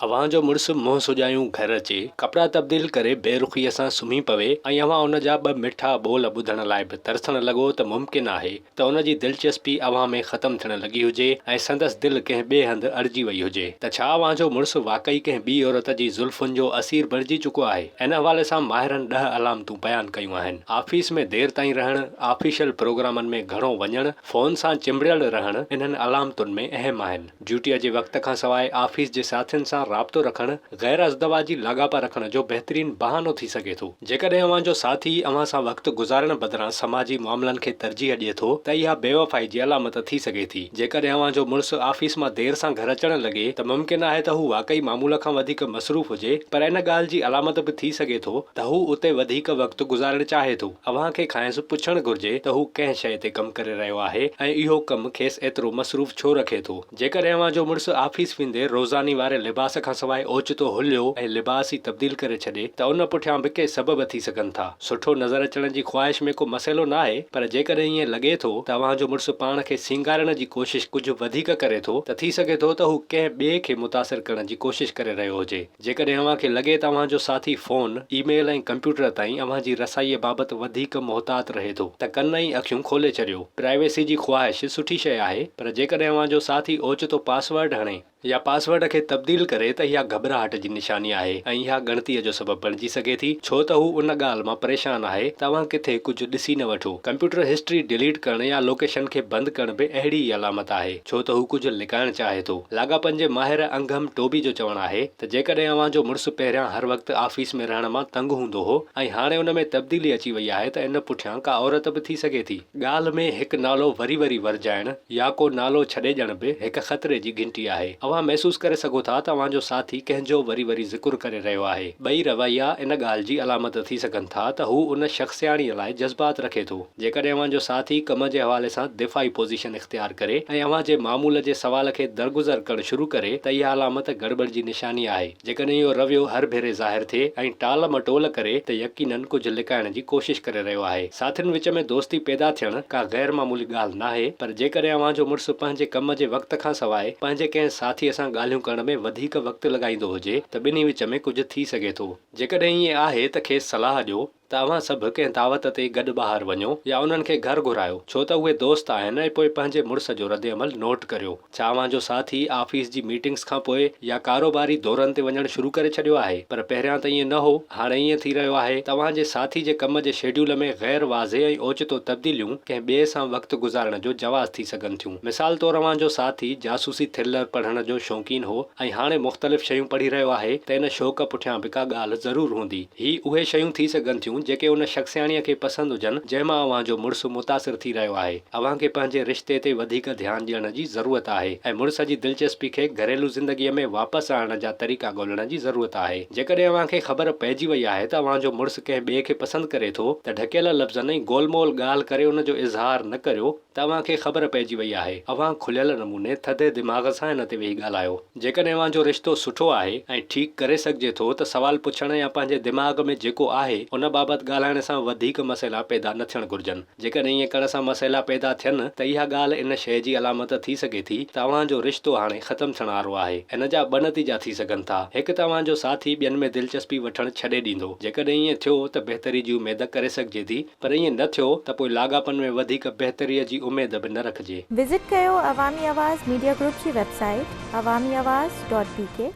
اوهان جو مڙس منهن سڄايون گهر اچي، ڪپڙا تبديل ڪري بي رخيء سان سمهي پوي ۽ اوهان ان جا ٻه مٺا ٻول ٻڌڻ لاء به ترسڻ لڳو ته ممڪن آهي ته ان جي دلچسپي اوهان ۾ ختم ٿيڻ لڳي هجي ۽ سندس دل ڪنهن ٻئي هنڌ اڙجي وئي هجي ته ڇا اوهان جو مڙس واقعي ڪنهن ٻي عورت جي زلفن جو اسير بڻجي چڪو آهي؟ ان حوالي سان ماهرن ڏهه علامتون بيان ڪيون آهن. آفيس ۾ دير تائين رهڻ، آفيشل پروگرامن ۾ گهڻو وڃڻ، فون سان چنبڙيل رهڻ انهن علامتن ۾ اهم آهن. ڊيوٽيء جي وقت کان سواء آفيس جي ساٿين سان رابطو رکڻ غير ازدواجي لاڳاپا رکڻ جو بهترين بهانو ٿي سگهي ٿو. جيڪڏهن اوهان جو ساٿي اوهان سان وقت گذارڻ بدران سماجي معاملن کي ترجيح ڏئي ٿو ته اها بيوفائي جي علامت ٿي سگهي ٿي. جيڪڏهن اوهان جو مڙس آفيس مان دير سان گهر اچڻ لڳي ته ممڪن آهي ته هو واقعي معمول کان وڌيڪ مصروف هجي پر ان ڳالهه جي علامت به ٿي سگهي ٿو ته هو اتي وڌيڪ وقت گذارڻ چاهي ٿو. اوهان کي کانئس پڇڻ گهرجي ته هو ڪنهن شيء تي ڪم ڪري رهيو آهي ۽ اهو ڪم کيس ايترو مصروف ڇو رکي ٿو. جيڪڏهن اوهان جو مڙس آفيس ويندي روزاني واري لباس کان سواء اوچتو هليو ۽ لباس ئي تبديل ڪري ڇڏي ته ان پٺيان به ڪي سبب ٿي سگهن ٿا. سٺو نظر اچڻ جي خواهش ۾ ڪو مسئلو ناهي پر جيڪڏهن ائين لڳي ٿو ته اوهان جو مڙس پاڻ کي سينگارڻ جي ڪوشش ڪجهه وڌيڪ ڪري ٿو ته ٿي سگهي ٿو ته هو ڪنهن ٻئي کي متاثر ڪرڻ جي ڪوشش ڪري رهيو هجي. جيڪڏهن اوهان کي لڳي ته اوهان جو ساٿي فون، اي ميل ۽ ڪمپيوٽر تائين اوهان جي رسائيء بابت وڌيڪ محتاط رهي ٿو ته ڪن ۽ اکيون کولي ڇڏيو. پرائيويسي جي خواهش سٺي شيء آهي پر جيڪڏهن اوهان جو ساٿي اوچتو پاسورڊ هڻي يا پاسورڊ کي تبديل ڪري ته اها گهٻراهٽ جي نشاني آهي ۽ اها ڳڻتيء جو سبب بڻجي سگهي ٿي ڇو ته هو ان ڳالهه مان پريشان آهي ته اوهان ڪٿي ڪجهه ڏسي نه وٺو. ڪمپيوٽر هسٽري ڊيليٽ ڪرڻ يا لوڪيشن کي بند ڪرڻ به اهڙي ئي علامت آهي. ڇو ته هو ڪجهه لڪائڻ چاهي ٿو. لاڳاپن جي ماهر انگهم ٽوبي جو چوڻ آهي ته جيڪڏهن اوهان جو مڙس پهريان هر وقت آفيس ۾ رهڻ مان تنگ هوندو هو ۽ هاڻي ان ۾ تبديلي اچي وئي آهي ته ان پٺيان ڪا عورت به ٿي سگهي ٿي. ڳالهه ۾ هڪ نالو وري وري ورجائڻ يا ڪو نالو ڇڏي ڏيڻ به هڪ خطري جي گهنٽي آهي. اوهان محسوس ڪري سگهو ٿا ته اوهان جو ساٿي ڪنهن جو وري وري ذڪر ڪري رهيو آهي. ٻئي رويا ان ڳالهه جي علامت ٿي سگهن ٿا ته هو ان شخصياڻيء لاء جذبات رکي ٿو. جيڪڏهن اوهان جو ساٿي ڪم جي حوالي سان دفاعي پوزيشن اختيار ڪري ۽ اوهان جي معمول جي سوال کي درگذر ڪرڻ شروع ڪري ته اها علامت گڙٻڙ جي نشاني آهي. جيڪڏهن اهو رويو هر ڀيري ظاهر ٿئي ۽ ٽال مٽول ڪري ته يقينن ڪجهه لڪائڻ جي ڪوشش ڪري رهيو آهي. ساٿين وچ ۾ دوستي پيدا ٿيڻ ڪا غير معمولي ڳالهه ناهي پر جيڪڏهن اوهان جو مڙس پنهنجي ڪم جي وقت کان سواء پنهنجي ڪنهن ساٿيء سان ڳالهيون ڪرڻ ۾ وڌيڪ وقت لڳائيندو هجي ته ٻنهي وچ ۾ ڪجهه ٿي سگهي ٿو. جيڪڏهن ائين آهي ته کيس صلاح ڏيو. ته اوهان سڀ ڪنهن دعوت تي گڏ ٻاهر وڃو يا انهن کي گهر گهرايو، ڇو ته اهي دوست آهن ۽ پوء پنهنجي مڙس جو ردعمل نوٽ ڪريو. ڇا اوهان جو ساٿي آفيس جي ميٽنگس کان پوء يا ڪاروباري دورن تي وڃڻ شروع ڪري ڇڏيو آهي؟ پر پهريان ته ائين نه هو، هاڻي ائين ٿي رهيو آهي. توهان جي ساٿي جي ڪم جي شيڊيول ۾ غير واضح ۽ اوچتو تبديليون ڪنهن ٻئي سان وقت گذارڻ جو جواز ٿي سگهن ٿيون. مثال طور اوهان جو ساٿي جاسوسي ٿرلر پڙهڻ جو شوقين هو ۽ هاڻي مختلف شيون پڙهي رهيو آهي ته ان شوق پٺيان به ڪا ڳالهه ضرور هوندي. هي اهي شيون ٿي سگهن ٿيون جيڪي ان شخصياڻيء کي پسند هجن جنهن مان اوهان جو مڙس متاثر ٿي رهيو آهي. اوهان کي پنهنجي رشتي تي وڌيڪ ڌيان ڏيڻ جي ضرورت آهي ۽ مڙس جي دلچسپي کي گهريلو زندگيء ۾ واپس آڻڻ جا طريقا ڳولڻ جي ضرورت آهي. جيڪڏهن اوهان کي خبر پئجي وئي آهي ته اوهان جو مڙس ڪنهن ٻئي کي پسند ڪري ٿو ته ڍڪيل لفظن ۽ گول مول ڳالهه ڪري ان جو اظهار نه ڪريو ته اوهان کي خبر پئجي وئي آهي. اوهان کليل نموني ٿڌي دماغ سان ان تي ويهي ڳالهايو. جيڪڏهن اوهان جو رشتو سٺو آهي ۽ ٺيڪ ڪري سگهجي ٿو ته سوال پڇڻ يا پنهنجي دماغ ۾ جيڪو آهي ان بابت ڳالهائڻ سان وڌيڪ مسئلا پيدا نه ٿيڻ گهرجن. جيڪڏهن ائين ڪرڻ سان مسئلا پيدا ٿين ته اها ڳالهه ان شيء جي علامت ٿي سگهي ٿي ته اوهان جو رشتو هاڻي ختم ٿيڻ وارو آهي. ان جا ٻه نتيجا ٿي سگهن ٿا. هڪ ته اوهان جو ساٿي ٻين ۾ دلچسپي وٺڻ ڇڏي ڏيندو. جيڪڏهن ائين ٿيو ته بهتري جي اميد ڪري سگهجي ٿي. پر ائين نه ٿيو ته پوء لاڳاپن ۾ وڌيڪ بهتريء جي اميد به نه رکجي. وزٽ ڪيو عوامي آواز ميڊيا گروپ جي website Awami Awaz dot B K.